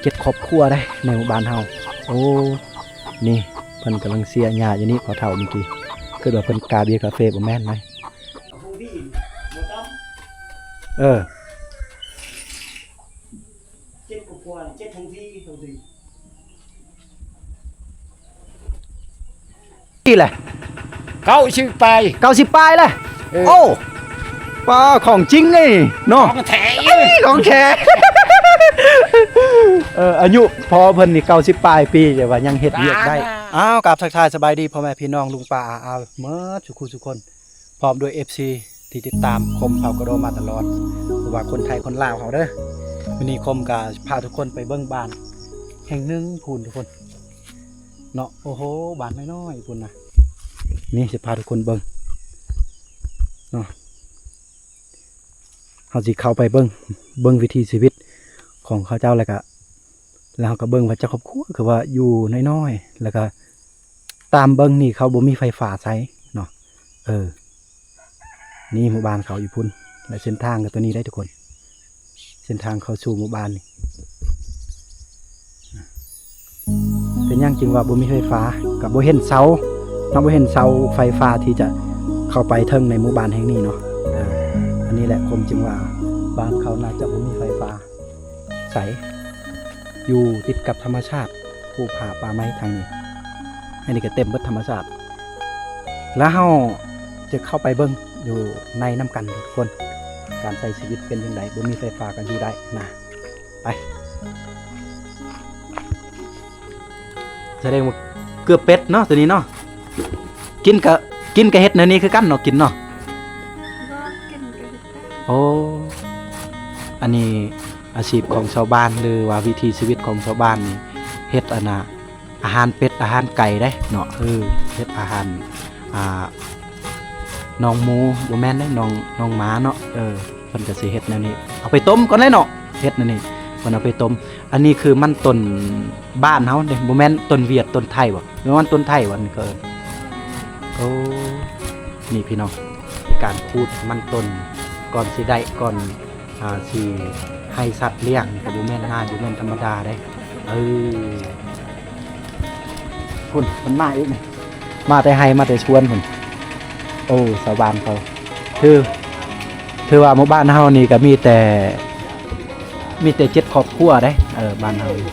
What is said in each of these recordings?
ເຈັດຄອບຄົວໄດ໋ໃນໝູ່ບ້ານເຮົາ. ໂອ້ ນີ້ເພິ່ນກຳລັງເສຍຫຍ້າຢູ່ນີ້ ພໍ່ເຖົ້າເມື່ອກີ້ ຄິດວ່າເພິ່ນກາເບຍກາເຟບໍ່ແມ່ນໄດ໋. ເອີ ເຈັດຄອບຄົວ ເຈັດທ້ອງທີ່ ທ້ອງທີ່ ປີແຫຼະ? ເກົ້າສິບປາຍ ເກົ້າສິບປາຍແຫຼະ. ເອີ ໂອ້ ປ້າ ຂອງຈິງນີ້ເນາະ ຂອງແທ້ ເອີ ຂອງແທ້. ເອີ ອາຍຸພໍ່ເພິ່ນນີ້ເກົ້າສິບປາຍປີ ແຕ່ວ່າຍັງເຮັດວຽກໄດ້. ອ້າວ ກາບທັກທາຍສະບາຍດີພໍ່ແມ່ພີ່ນ້ອງ ລຸງປ້າອາອາໝົດສູ່ຄູ່ສູ່ຄົນ ພ້ອມດ້ວຍເອັຟຊີທີ່ຕິດຕາມຄົມເຜົ່າກະໂດມາຕະຫຼອດ ບໍ່ວ່າຄົນໄທຄົນລາວເຮົາເດີ. ມື້ນີ້ຄົມກະພາທຸກຄົນໄປເບິ່ງບ້ານແຫ່ງໜຶ່ງພຸ້ນທຸກຄົນເນາະ. ໂອ້ໂຫ ບ້ານນ້ອຍໆພຸ້ນນະ. ນີ້ຊິພາທຸກຄົນເບິ່ງເນາະ ເຮົາຊິເຂົ້າໄປເບິ່ງ ເບິ່ງວິຖີຊີວິດຂອງເຂົາເຈົ້າ ແລ້ວກະ ແລ້ວເຮົາກໍເບິ່ງວ່າເຈົ້າຄອບຄົວຄືວ່າຢູ່ນ້ອຍໆ ແລ້ວກໍຕາມເບິ່ງນີ້ເຂົາບໍ່ມີໄຟຟ້າໃຊ້ເນາະ. ເອີ ນີ້ໝູ່ບ້ານເຂົາຢູ່ພຸ້ນ ແລະເສັ້ນທາງກໍຕົວນີ້ໄດ໋ທຸກຄົນ ເສັ້ນທາງເຂົ້າສູ່ໝູ່ບ້ານນີ້. ເປັນຫຍັງຈຶ່ງວ່າບໍ່ມີໄຟຟ້າ? ກໍບໍ່ເຫັນເສົາເນາະ ບໍ່ເຫັນເສົາໄຟຟ້າທີ່ຈະເຂົ້າໄປເຖິງໃນໝູ່ບ້ານແຫ່ງນີ້ເນາະ. ເອີ ອັນນີ້ແຫຼະຄົມຈຶ່ງວ່າບ້ານເຂົາໜ້າຈະບໍ່ມີໄຟຟ້າ ໃສ ຢູ່ຕິດກັບທຳມະຊາດ ພູຜາປ່າໄມ້ທາງນີ້. ອັນນີ້ກໍເຕັມເບິດທຳມະຊາດ ແລ້ວເຮົາຈະເຂົ້າໄປເບິ່ງຢູ່ໃນນຳກັນທຸກຄົນ ການໃຊ້ຊີວິດເປັນຈັ່ງໃດ ບໍ່ມີໄຟຟ້າກໍຢູ່ໄດ້ນະ. ໄປ ສະແດງວ່າເກືອບເປັດເນາະ ຕົວນີ້ເນາະ. ກິນກະ ກິນກະເຮັດແນວນີ້ຄືກັນເນາະ ກິນເນາະ. ບໍ່ ກິນກະເຮັດໄດ້. ໂອ້ ອັນນີ້ອາຊີບຂອງຊາວບ້ານ ຫຼືວ່າວິຖີຊີວິດຂອງຊາວບ້ານນີ້ ເຮັດອັນນ່າ ອາຫານເປັດ ອາຫານໄກ່ເດ້ເນາະ. ເອີ ເຮັດອາຫານ ອ່າ ນ້ອງໝູ ບໍ່ແມ່ນເດ້ ນ້ອງ ນ້ອງໝາເນາະ. ເອີ ເພິ່ນກໍຊິເຮັດແນວນີ້ ເອົາໄປຕົ້ມກ່ອນແຫຼະເນາະ ເຮັດແນວນີ້ ເພິ່ນເອົາໄປຕົ້ມ. ອັນນີ້ຄືມັນຕົ້ນບ້ານເຮົາເດ້ ບໍ່ແມ່ນຕົ້ນຫວຽດ ຕົ້ນໄທບໍ່? ແມ່ນມັນຕົ້ນໄທບໍ່? ອັນນີ້ກໍເອີ້ນ ໂອ້ ນີ້ພີ່ນ້ອງ ການຂູດມັນຕົ້ນ ກ່ອນຊິໄດ້ ກ່ອນ ອ່າ ຊິໃຫ້ສັດລ້ຽງ ກໍບໍ່ແມ່ນງ່າຍ ບໍ່ແມ່ນທຳມະດາເດ້. ເອີ ພຸ້ນ ມັນມາອີກ ມາແຕ່ໄຮ່ ມາແຕ່ສວນພຸ້ນ. ໂອ້ ຊາວບ້ານເຂົາ ຄື ຄືວ່າໝູ່ບ້ານເຮົານີ້ກໍມີແຕ່ ມີແຕ່ເຈັດຄອບຄົວເດ້. ເອີ ບ້ານເຮົານີ້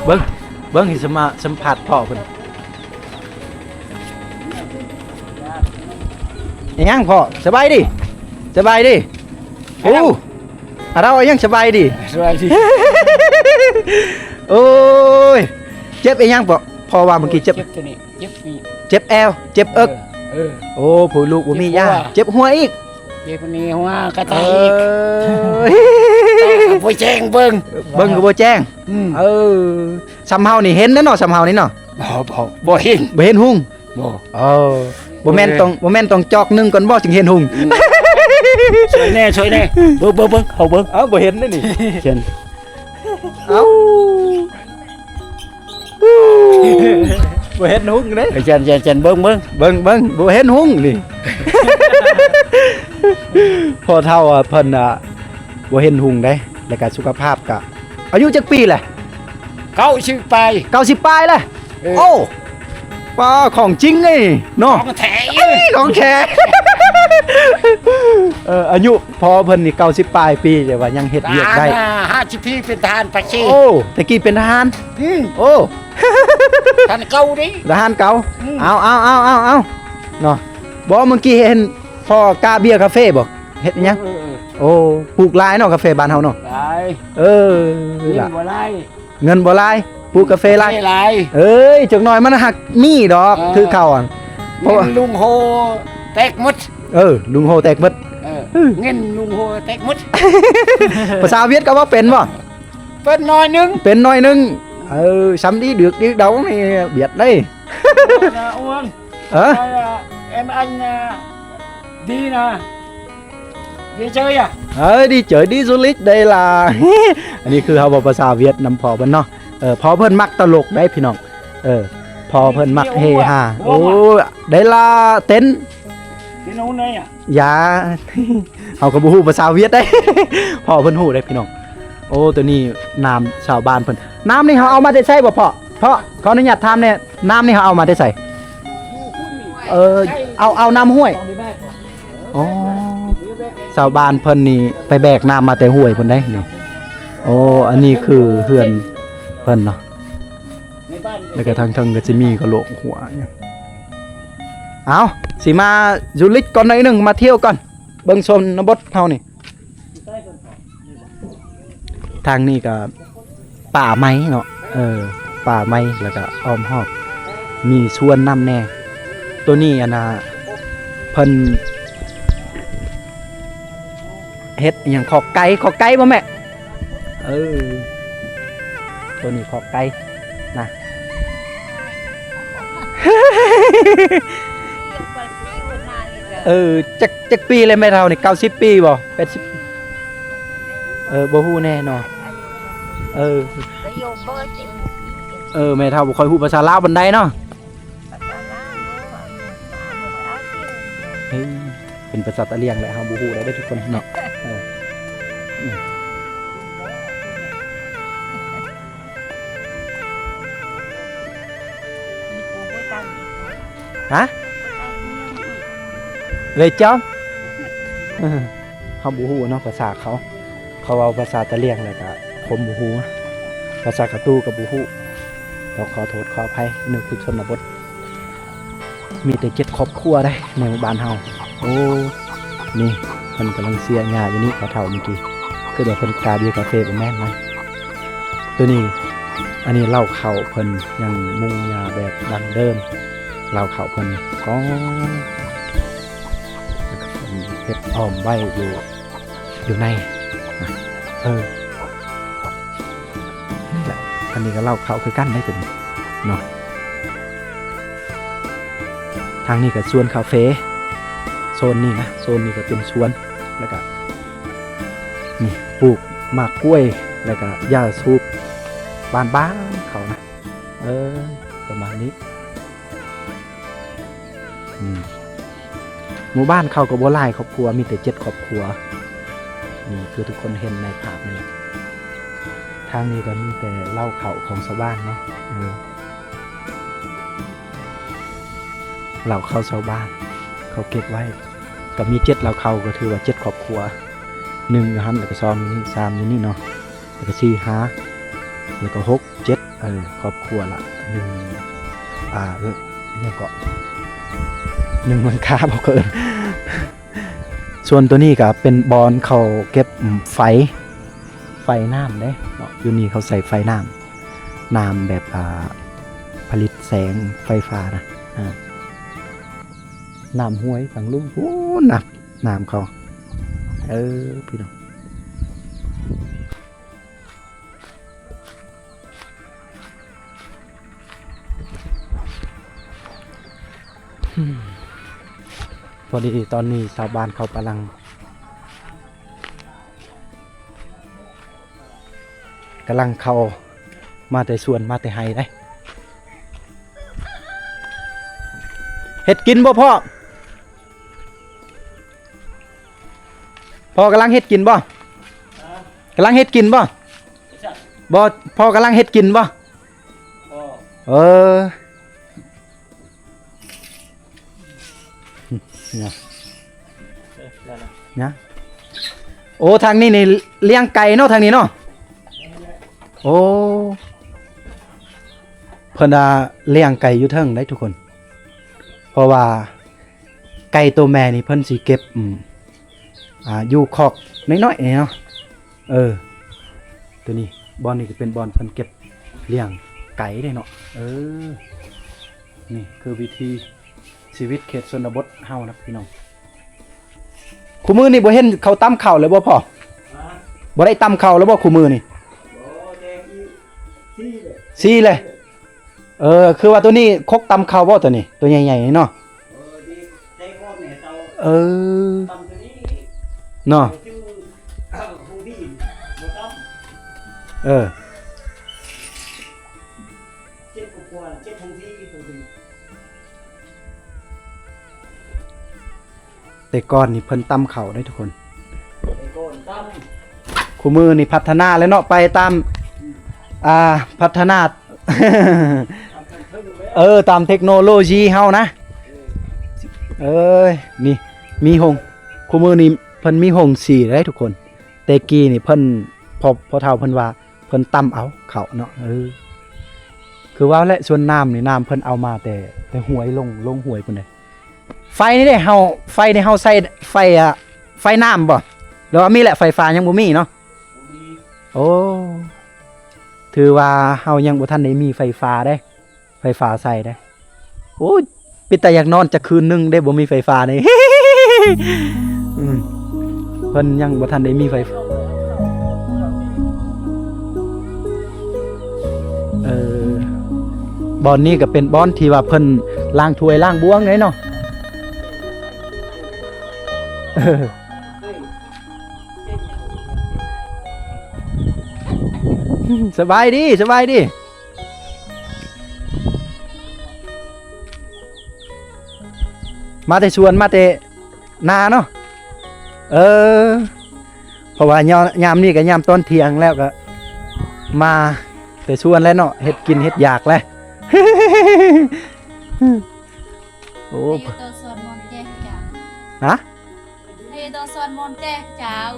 ເບິ່ງ ເບິ່ງ ຊິມາສຳພາດພໍ່ເພິ່ນ. ອີຫຍັງພໍ່? ສະບາຍດີ ສະບາຍດີ. ໂອ້ ອາ ເຮົາອີຫຍັງ ສະບາຍດີ ສະບາຍດີ. ໂອ້ຍ ເຈັບອີຫຍັງພໍ່? ພໍ່ວ່າເມື່ອກີ້ເຈັບ ເຈັບຕົວນີ້ ເຈັບນີ້ ເຈັບແອວ ເຈັບເອິກ. ເອີ ເອີ ໂອ້ ຜູ້ລູກບໍ່ມີຢາ ເຈັບຫົວ ເຈັບຫົວອີກ ເຈັບນີ້ຫົວກະໄຕອີກ. ເອີຍ ບໍ່ແຈ້ງເບິ່ງ ເບິ່ງກໍບໍ່ແຈ້ງ. ອືມ ເອີ ສ່ຳເຮົານີ້ເຫັນແລ້ວເນາະ ສ່ຳເຮົານີ້ເນາະ. ບໍ່ ບໍ່ ບໍ່ເຫັນ ບໍ່ເຫັນຮຸ່ງ. ບໍ່ ເອີ ບໍ່ແມ່ນຕ້ອງ ບໍ່ແມ່ນຕ້ອງຈອກໜຶ່ງກ່ອນບໍ່ຈຶ່ງເຫັນຮຸ່ງ? ອືມ ຊ່ວຍແດ່ ຊ່ວຍແດ່ ເບິ່ງ ເບິ່ງ ເບິ່ງ ເຮົາເບິ່ງ. ເອົ້າ ບໍ່ເຫັນເດ້ນີ້ ເຫັນ ເອົ້າ ບໍ່ເຫັນຮຸ່ງເດ້. ເອີ ເຫັນ ເຫັນ ເຫັນ ເບິ່ງ ເບິ່ງ ເບິ່ງ ເບິ່ງ ບໍ່ເຫັນຮຸ່ງນີ້. ພໍ່ເຖົ້າ ອາ ເພິ່ນ ອາ ບໍ່ເຫັນຮຸ່ງເດ້ ແລ້ວກະສຸຂະພາບກະ ອາຍຸຈັກປີແຫຼະ? ເກົ້າສິບປາຍ ເກົ້າສິບປາຍແຫຼະ. ເອີ ໂອ້ ປ້າ ຂອງຈິງນີ້ເນາະ ຂອງແທ້ ເອີ ຂອງແທ້. ເອີ ອາຍຸພໍ່ເພິ່ນນີ້ເກົ້າສິບປາຍປີ ແຕ່ວ່າຍັງເຮັດວຽກໄດ້. ຫ້າສິບປີເປັນທະຫານປາກເຊ. ໂອ້ ແຕ່ກີ້ເປັນທະຫານ. ອືມ ໂອ້ ທະຫານເກົ່າເດ້ ທະຫານເກົ່າ. ອືມ ເອົາ ເອົາ ເນາະ. ບໍ່ ເມື່ອກີ້ເຫັນພໍ່ກາເບຍກາເຟບໍ່? ເຮັດອີຫຍັງ? ເອີ ເອີ ໂອ້ ປູກຫຼາຍເນາະ ກາເຟບ້ານເຮົາເນາະ. ຫຼາຍ ເອີ ເງິນບໍ່ຫຼາຍ ເງິນບໍ່ຫຼາຍ ປູກກາເຟຫຼາຍ ເງິນບໍ່ຫຼາຍ. ເອີຍ ຈັກໜ້ອຍມັນຫາກມີດອກ. ເອີ ຄືເຂົາ ເພາະວ່າເງິນລຸງໂຮແຕກໝົດ. ເອີ ລຸງໂຮແຕກໝົດ. ເອີ ເງິນລຸງໂຮແຕກໝົດ. ພາສາຫວຽດກໍເວົ້າເປັນບໍ່? ເປັນໜ້ອຍໜຶ່ງ ເປັນໜ້ອຍໜຶ່ງ. ເອີ ຊຳດີດຶກດີເດົານີ້ຫວຽດເດ້. ເອີ ເອີ ເອັມອັນ ດີນະ ດີເຈີຍ ເອີ ດີເຈີຍ ດີສຸລິດ ໄດ້ລະ. ອັນນີ້ຄືເຮົາເວົ້າພາສາຫວຽດນຳພໍ່ເພິ່ນເນາະ. ເອີ ພໍ່ເພິ່ນມັກຕະຫຼົກໄດ໋ພີ່ນ້ອງ. ເອີ ພໍ່ເພິ່ນມັກເຮຮາ. ໂອ້ ໄດ້ລະ ເຕັ້ນ Nông này à? ຢ່າ ເຮົາກໍບໍ່ຮູ້ພາສາຫວຽດໄດ໋ ພໍ່ເພິ່ນຮູ້ໄດ໋ພີ່ນ້ອງ. ໂອ້ ໂຕນີ້ນ້ຳຊາວບ້ານເພິ່ນ. ນ້ຳນີ້ເຮົາເອົາມາແຕ່ໃສບໍ່ພໍ່? ພໍ່ ຂໍອະນຸຍາດຖາມແດ່ ນ້ຳນີ້ເຮົາເອົາມາແຕ່ໃສ? ເອີ ເອົາ ເອົານ້ຳຫ້ວຍ. ອໍ ຊາວບ້ານເພິ່ນນີ້ໄປແບກນ້ຳມາແຕ່ຫ້ວຍພຸ້ນໄດ໋ນີ້. ໂອ້ ອັນນີ້ຄືເຮືອນເພິ່ນເນາະ. ແລ້ວກໍທາງເທິງກໍຈະມີກະໂຫຼກຫົວຫຍັງ. ເອົາ ຊິມາຢູ່ລິດກ່ອນໜ້ອຍໜຶ່ງ ມາທ່ຽວກ່ອນ ເບິ່ງຊົນນະບົດເຮົານີ້. ທາງນີ້ກໍປ່າໄມ້ເນາະ ເອີ ປ່າໄມ້ ແລ້ວກໍອ້ອມຮອບ ມີສວນນຳແດ່. ໂຕນີ້ ອັນນ່າ ເພິ່ນ ເຮັດອີ່ຫຍັງ ຄອກໄກ່ ຄອກໄກ່ບໍ່ແມ່? ເອີ ໂຕນີ້ຄອກໄກ່ນະ. ເອີ ຈັກ ຈັກປີແລ້ວແມ່ເຖົ້ານີ້? ເກົ້າສິບປີບໍ່? ແປດສິບ? ເອີ ບໍ່ຮູ້ແນ່ເນາະ. ເອີ ເອີ ແມ່ເຖົ້າບໍ່ຄ່ອຍຮູ້ພາສາລາວປານໃດເນາະ. ເອີ ເປັນພາສາຕາຫຼຽງແຫຼະ ເຮົາບໍ່ຮູ້ໄດ້ເດີທຸກຄົນເນາະ. ເອີ ຮະ? ເລີຍຈອມ ເຮົາບໍ່ຮູ້ເນາະພາສາເຂົາ. ເຂົາເວົ້າພາສາຕາຫຼຽງແລ້ວກະຄົມບໍ່ຮູ້ ພາສາກະຕູກະບໍ່ຮູ້. ຕ້ອງຂໍໂທດຂໍອະໄພ ນີ້ຄືຊົນນະບົດ ມີແຕ່ເຈັດຄອບຄົວເດ້ໃນໝູ່ບ້ານເຮົາ. ໂອ້ ນີ້ເພິ່ນກຳລັງເສຍຫຍ້າຢູ່ນີ້ ພໍ່ເຖົ້າເມື່ອກີ້ ຄືວ່າເພິ່ນກາເບຍກາເຟ ບໍ່ແມ່ນນະ. ໂຕນີ້ ອັນນີ້ເລົ້າເຂົ້າເພິ່ນຍັງມຸງຫຍ້າແບບດັ້ງເດີມ ເລົ້າເຂົ້າເພິ່ນ. ອໍ ເພິ່ນເຮັດອ້ອມໄວ້ຢູ່ ຢູ່ໃນ ເອີ ນີ້ແຫຼະ ອັນນີ້ກໍເລົ້າເຂົ້າຄືກັນໄດ໋ຕົວນີ້ເນາະ. ທາງນີ້ກໍສວນກາເຟ ໂຊນນີ້ນະ ໂຊນນີ້ກໍເປັນສວນ ແລ້ວກໍນີ້ປູກໝາກກ້ວຍ ແລ້ວກໍຢາສູບບ້ານໆເຂົານະ. ເອີ ປະມານນີ້. ອືມ ໝູ່ບ້ານເຂົາກໍບໍ່ຫຼາຍຄອບຄົວ ມີແຕ່ເຈັດຄອບຄົວ ນີ້ຄືທຸກຄົນເຫັນໃນພາບນີ້ແຫຼະ. ທາງນີ້ກໍມີແຕ່ເລົ້າເຂົ້າຂອງຊາວບ້ານເນາະ ເອີ ເລົ້າເຂົ້າຊາວບ້ານເຂົາເກັບໄວ້ ກໍມີເຈັດເລົ້າເຂົ້າ ກໍຖືວ່າເຈັດຄອບຄົວ ໜຶ່ງຢູ່ຫັ້ນ ແລ້ວກໍສອງຢູ່ນີ້ ສາມຢູ່ນີ້ເນາະ ແລ້ວກໍສີ່ ຫ້າ ແລ້ວກໍຫົກ ເຈັດ ເອີ ຄອບຄົວລະໜຶ່ງ ອ່າ ເອີ ອີ່ຫຍັງເກາະ ໜຶ່ງຫຼັງຄາບໍ່ເກີນ. ສ່ວນໂຕນີ້ກໍເປັນບ່ອນເຂົາເກັບ ອືມ ໄຟ ໄຟນ້ຳເດ້ເນາະ ຢູ່ນີ້ເຂົາໃສ່ໄຟນ້ຳ ນ້ຳແບບ ອ່າ ຜະລິດແສງໄຟຟ້ານະ ອ່າ ນ້ຳຫ້ວຍຝັ່ງລຸ່ມພຸ້ນນະ ນ້ຳເຂົາ ເອີ ພີ່ນ້ອງ. ພໍດີຕອນນີ້ຊາວບ້ານເຂົາກຳລັງ ກຳລັງເຂົ້າມາແຕ່ສວນ ມາແຕ່ໄຮ່ເດ້. ເຮັດກິນບໍ່ພໍ່? ພໍ່ກຳລັງເຮັດກິນບໍ່? ກຳລັງເຮັດກິນບໍ່? ບໍ່ ພໍ່ກຳລັງເຮັດກິນບໍ່? ເອີ ນະ ໂອ້ ທາງນີ້ນີ້ລ້ຽງໄກ່ເນາະ ທາງນີ້ເນາະ. ໂອ້ ເພິ່ນວ່າລ້ຽງໄກ່ຢູ່ເທິງໄດ໋ທຸກຄົນ ເພາະວ່າໄກ່ໂຕແມ່ນີ້ເພິ່ນຊິເກັບ ອືມ ອ່າ ຢູ່ຄອກນ້ອຍໆນີ້ເນາະ. ເອີ ໂຕນີ້ ບ່ອນນີ້ກໍເປັນບ່ອນເພິ່ນເກັບລ້ຽງໄກ່ເດ້ເນາະ. ເອີ ນີ້ຄືວິຖີຊີວິດເຂດຊົນນະບົດເຮົານະພີ່ນ້ອງ. ຄູ່ມື້ນີ້ບໍ່ເຫັນເຂົາຕຳເຂົ້າເລີຍບໍ່ພໍ່? ບໍ່ໄດ້ຕຳເຂົ້າແລ້ວບໍ່ຄູ່ມື້ນີ້? ສີ່ແຫຼະ. ເອີ ຄືວ່າໂຕນີ້ຄົກຕຳເຂົ້າບໍ່ໂຕນີ້ ໂຕໃຫຍ່ໆນີ້ເນາະ? ເອີ ເນາະ ເອີ. ເຈັດຄອບຄົວ ເຈັດທ້ອງທີ່ ໂຕນີ້. ແຕ່ກ່ອນນີ້ເພິ່ນຕຳເຂົ້າເດ້ທຸກຄົນ. ແຕ່ກ່ອນຕຳ ຄູ່ມື້ນີ້ພັດທະນາແລ້ວເນາະ ໄປຕາມ ອ່າ ພັດທະນາ ເອີ ຕາມເທັກໂນໂລຢີເຮົານະ. ເອີຍ ນີ້ມີໂຮງ ຄູ່ມື້ນີ້ເພິ່ນມີໂຮງສີເດ້ທຸກຄົນ. ແຕ່ກີ້ນີ້ເພິ່ນ ພໍ່ ພໍ່ເຖົ້າເພິ່ນວ່າ ເພິ່ນຕຳເອົາເຂົ້າເນາະ. ເອີ ຄືວ່າແຫຼະ ສ່ວນນ້ຳນີ້ ນ້ຳເພິ່ນເອົາມາແຕ່ ແຕ່ຫ້ວຍ ລົງ ລົງຫ້ວຍພຸ້ນເດ້. ໄຟນີ້ເດ້ ເຮົາ ໄຟນີ້ເຮົາໃຊ້ໄຟ ອາ ໄຟນ້ຳບໍ່ ຫຼືວ່າມີແຫຼະ? ໄຟຟ້າຍັງບໍ່ມີເນາະ. ໂອ້ ຖືວ່າເຮົາຍັງບໍ່ທັນໄດ້ມີໄຟຟ້າເດ້ ໄຟຟ້າໃຊ້ເດ້. ໂອ້ຍ ເປັນຕາຢາກນອນຈັກຄືນໜຶ່ງເດ້ ບໍ່ມີໄຟຟ້ານີ້. ອືມ ເພິ່ນຍັງບໍ່ທັນໄດ້ມີໄຟ ເອີ ບ່ອນນີ້ກໍເປັນບ່ອນທີ່ວ່າເພິ່ນລ້າງຖ້ວຍລ້າງບ່ວງເດ້ເນາະ. ສະບາຍດີ ສະບາຍດີ. ມາແຕ່ສວນ ມາແຕ່ນາເນາະ. ເອີ ເພາະວ່າຍາມ ຍາມນີ້ກໍຍາມຕອນທ່ຽງແລ້ວ ກໍມາແຕ່ສວນແຫຼະເນາະ ເຮັດກິນເຮັດຢາກແຫຼະ. ໂອ້ ໃຫ້ຢູ່ຕໍ່ສວນມອນແຈຄືກັນ ຮະ? ໃຫ້ຕໍ່ສວນມອນແຈເຈົ້າ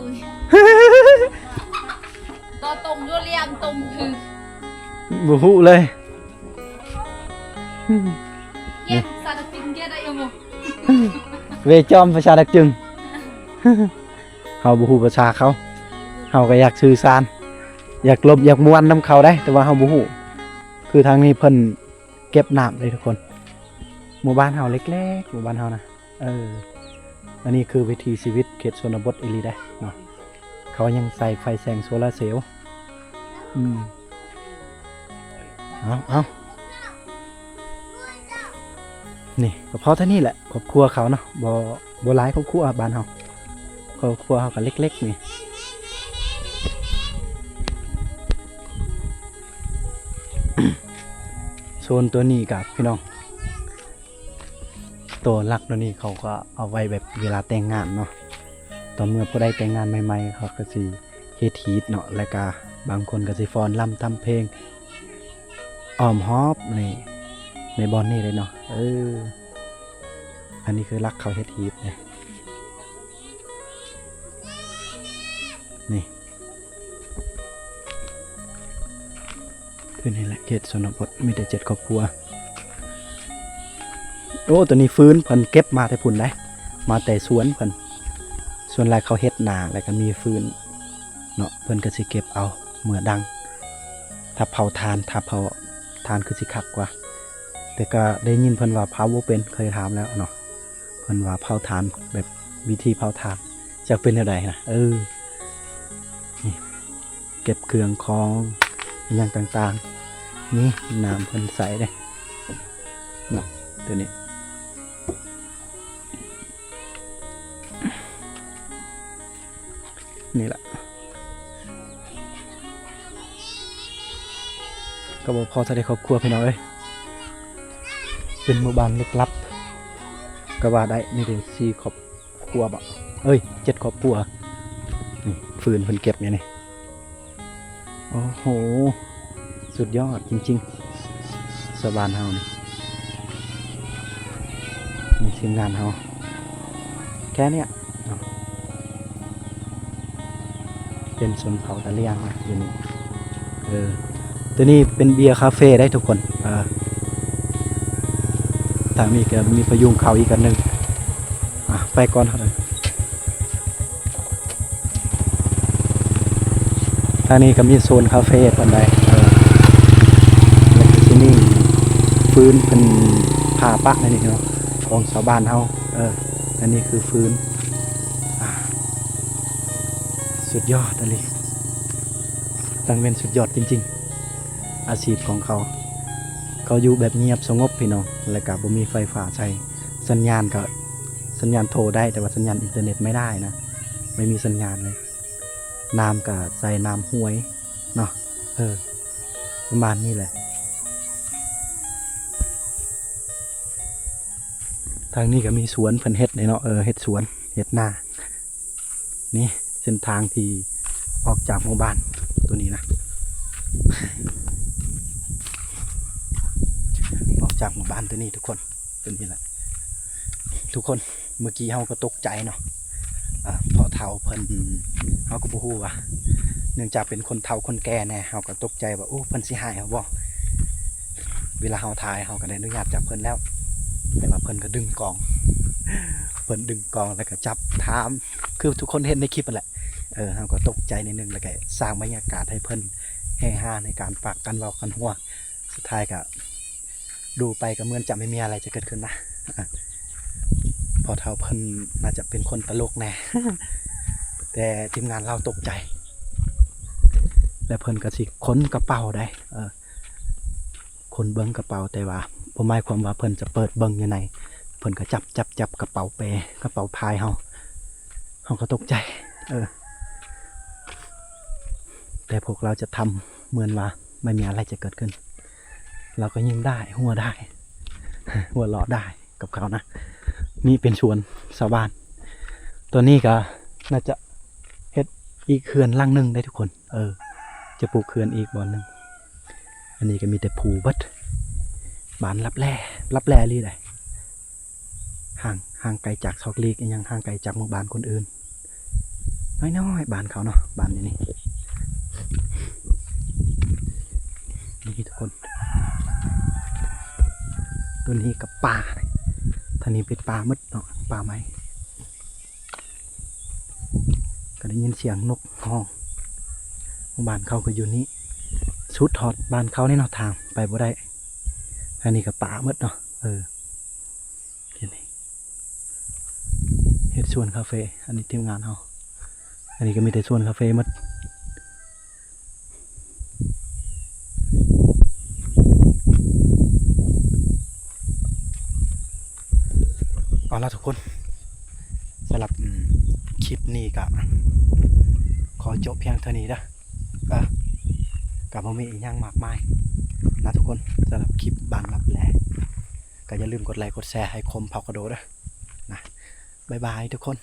ຕໍ່ຕົງຢູ່ລຽມຕົງຄື ບໍ່ຮູ້ເລີຍ. ຮຽນພາສາດັກຈຶ່ງ ຮຽນໄດ້ຢູ່ບໍ່? ເວຈອມພາສາດັກຈຶ່ງ. ເຮົາບໍ່ຮູ້ພາສາເຂົາ ເຮົາກໍຢາກສື່ສານ ຢາກລົມ ຢາກມ່ວນນຳເຂົາໄດ໋ ແຕ່ວ່າເຮົາບໍ່ຮູ້. ຄືທາງນີ້ເພິ່ນເກັບນ້ຳເດ້ທຸກຄົນ. ໝູ່ບ້ານເຮົາເລັກໆ ໝູ່ບ້ານເຮົານະ. ເອີ ອັນນີ້ຄືວິຖີຊີວິດເຂດຊົນນະບົດອີ່ຫຼີໄດ໋ເນາະ. ເຂົາຍັງໃຊ້ໄຟແສງໂຊລາເຊວ. ອືມ ເອົາ ເອົາ ນີ້ກໍພໍເທົ່ານີ້ແຫຼະ ຄອບຄົວເຂົາເນາະ. ບໍ່ ບໍ່ຫຼາຍຄອບຄົວບ້ານເຮົາ ຄອບຄົວເຮົາກໍເລັກໆ ນີ້. ໂຊນຕົວນີ້ກໍ ພີ່ນ້ອງ ຕົວຫຼັກໂຕນີ້ເຂົາກໍເອົາໄວ້ແບບເວລາແຕ່ງງານເນາະ. ຕອນເມື່ອຜູ້ໃດແຕ່ງງານໃໝ່ໆ ເຂົາກໍຊິເຮັດຮີດເນາະ ແລ້ວກໍບາງຄົນກໍຊິຟ້ອນລຳທຳເພງອ້ອມຮອບໃນ ໃນບ່ອນນີ້ເລີຍເນາະ. ເອີ ອັນນີ້ຄືຫຼັກເຂົາເຮັດຮີດເດ້ ນີ້. ຄືນີ້ແຫຼະ ເຂດຊົນນະບົດມີແຕ່ເຈັດຄອບຄົວ. ໂອ້ ຕົວນີ້ຟືນເພິ່ນເກັບມາແຕ່ພຸ້ນໄດ໋ ມາແຕ່ສວນເພິ່ນ. ສ່ວນຫຼາຍເຂົາເຮັດນາ ແລ້ວກໍມີຟືນເນາະ ເພິ່ນກໍຊິເກັບເອົາເມືອດັງ ຖ້າເຜົາຖ່ານ ຖ້າເຜົາຖ່ານຄືຊິຄັກກວ່າ. ແຕ່ກໍໄດ້ຍິນເພິ່ນວ່າເຜົາບໍ່ເປັນ ເຄີຍຖາມແລ້ວເນາະ. ເພິ່ນວ່າເຜົາຖ່ານ ແບບວິທີເຜົາຖ່ານ ຈັກເປັນແນວໃດນະ. ເອີ ນີ້ເກັບເຄື່ອງຂອງອີ່ຫຍັງຕ່າງໆ ນີ້ນ້ຳເພິ່ນໃສ່ເດ້ເນາະ ຕົວນີ້. ນີ້ລະ ກໍບໍ່ພໍເທົ່າໃດຄອບຄົວ ພີ່ນ້ອງເອີຍ. ເປັນໝູ່ບ້ານລຶກລັບກໍວ່າໄດ້ ມີແຕ່ສີ່ຄອບຄົວບໍ ເອີຍ ເຈັດຄອບຄົວ. ນີ້ຟືນເພິ່ນເກັບຢູ່ນີ້. ໂອ້ໂຫ ສຸດຍອດຈິງໆ ຊາວບ້ານເຮົານີ້. ນີ້ທີມງານເຮົາ ແຄ່ເນີ້ຍເນາະ ເປັນຊົນເຜົ່າຕາຫຼຽງນະຢູ່ນີ້. ເອີ ຕົວນີ້ເປັນເບຍຄາເຟໄດ໋ທຸກຄົນ. ເອີ ທາງນີ້ກໍມີພະຍຸງເຂົ້າອີກອັນໜຶ່ງ. ອ່ະ ໄປກ່ອນເຮົາ. ທາງນີ້ກໍມີໂຊນຄາເຟປານໃດ. ເອີ ແລ້ວກໍຊິມີຟືນເພິ່ນຜ່າປະໃນນີ້ເນາະ ຂອງຊາວບ້ານເຮົາ. ເອີ ອັນນີ້ຄືຟືນ. ອ່າ ສຸດຍອດອີ່ຫຼີ ຈັ່ງແມ່ນສຸດຍອດຈິງໆ ອາຊີບຂອງເຂົາ. ເຂົາຢູ່ແບບງຽບສະຫງົບ ພີ່ນ້ອງ ແລ້ວກໍບໍ່ມີໄຟຟ້າໃຊ້. ສັນຍານກໍ ສັນຍານໂທໄດ້ ແຕ່ວ່າສັນຍານອິນເຕີເນັດໄມ່ໄດ້ນະ ໄມ່ມີສັນຍານເລີຍ. ນ້ຳກໍໃຊ້ນ້ຳຫ້ວຍເນາະ. ເອີ ປະມານນີ້ແຫຼະ. ທາງນີ້ກໍມີສວນເພິ່ນເຮັດເດ້ເນາະ. ເອີ ເຮັດສວນ ເຮັດນາ. ນີ້ເສັ້ນທາງທີ່ອອກຈາກໝູ່ບ້ານຕົວນີ້ນະ ອອກຈາກໝູ່ບ້ານຕົວນີ້ທຸກຄົນ ຕົວນີ້ແຫຼະທຸກຄົນ. ເມື່ອກີ້ເຮົາກໍຕົກໃຈເນາະ ອາ ພໍ່ເຖົ້າເພິ່ນ ເຮົາກໍບໍ່ຮູ້ວ່າ ເນື່ອງຈາກເປັນຄົນເຖົ້າຄົນແກ່ແດ່ ເຮົາກໍຕົກໃຈວ່າ ໂອ້ ເພິ່ນຊິຮ້າຍເຮົາບໍ່? ເວລາເຮົາຖ່າຍ ເຮົາກໍໄດ້ອະນຸຍາດຈາກເພິ່ນແລ້ວ ແຕ່ວ່າເພິ່ນກໍດຶງກ້ອງ ເພິ່ນດຶງກ້ອງ ແລ້ວກໍຈັບຖາມ ຄືທຸກຄົນເຫັນໃນຄລິບຫັ້ນແຫຼະ. ເອີ ເຮົາກໍຕົກໃຈໜ້ອຍໜຶ່ງ ແລ້ວກໍສ້າງບັນຍາກາດໃຫ້ເພິ່ນເຮຮາໃນການປາກກັນເວົ້າກັນຫົວ. ສຸດທ້າຍກໍ ດູໄປກໍເໝືອນຈະໄມ່ມີອະໄລຈະເກີດຂຶ້ນນະ. ພໍ່ເຖົ້າເພິ່ນໜ້າຈະເປັນຄົນຕະຫຼົກແດ່ ແຕ່ທີມງານລາວຕົກໃຈ ແລະ ເພິ່ນກໍຊິຂົນກະເປົາໄດ໋ ເອີ ຂົນເບິ່ງກະເປົາ ແຕ່ວ່າບໍ່ໝາຍຄວາມວ່າເພິ່ນຈະເປີດເບິ່ງຢູ່ໃນ ເພິ່ນກໍຈັບ ຈັບ ຈັບກະເປົາເປ ກະເປົາພາຍເຮົາ ເຮົາກໍຕົກໃຈ ເອີ ແຕ່ພວກລາວຈະທຳເໝືອນວ່າ ໄມ່ມີອະໄລຈະເກີດຂຶ້ນ ລາວກໍຍິ້ມໄດ້ ຫົວໄດ້ ຫົວເລາະໄດ້ກັບເຂົານະ. ນີ້ເປັນສວນຊາວບ້ານ ຕອນນີ້ກໍໜ້າຈະເຮັດອີກເຮືອນຫຼັງໜຶ່ງໄດ໋ທຸກຄົນ ເອີ ຈະປູກເຮືອນອີກບ່ອນໜຶ່ງ. ອັນນີ້ກໍມີແຕ່ພູເບິດ ບ້ານລັບແລ ລັບແລອີ່ຫຼີໃດ໋. ຫ່າງ ຫ່າງໄກຈາກຊອກຫຼີກອີ່ຫຍັງ ຫ່າງໄກຈາກໝູ່ບ້ານຄົນອື່ນ ນ້ອຍໆ ບ້ານເຂົາເນາະ ບ້ານຢູ່ນີ້ ນີ້ທຸກຄົນ. ຕົວນີ້ກໍປ່າ ທາງນີ້ເປັນປ່າໝົດເນາະ ປ່າໄມ້ ກໍໄດ້ຍິນສຽງນົກຮ້ອງ. ໝູ່ບ້ານເຂົາກໍຢູ່ນີ້ ສຸດຮອດບ້ານເຂົານີ້ເນາະ ທາງໄປບໍ່ໄດ້. ທາງນີ້ກໍປ່າໝົດເນາະ ເອີ ເຮັດນີ້ ເຮັດສວນກາເຟ ອັນນີ້ທີມງານເຮົາ ອັນນີ້ກໍມີແຕ່ສວນກາເຟໝົດ. ເອົາລະທຸກຄົນ ສຳລັບ ອືມ ຄລິບນີ້ກໍຂໍຈົບພຽງເທົ່ານີ້ເດີ ເອີ ກໍບໍ່ມີອີ່ຫຍັງມາກມາຍນະທຸກຄົນ. ສຳລັບຄລິບບ້ານລັບແລ ກໍຢ່າລືມກົດໄລກົດແຊໃຫ້ຄົມເຜົ່າກະໂດເດີນະ. ບາຍບາຍທຸກຄົນ.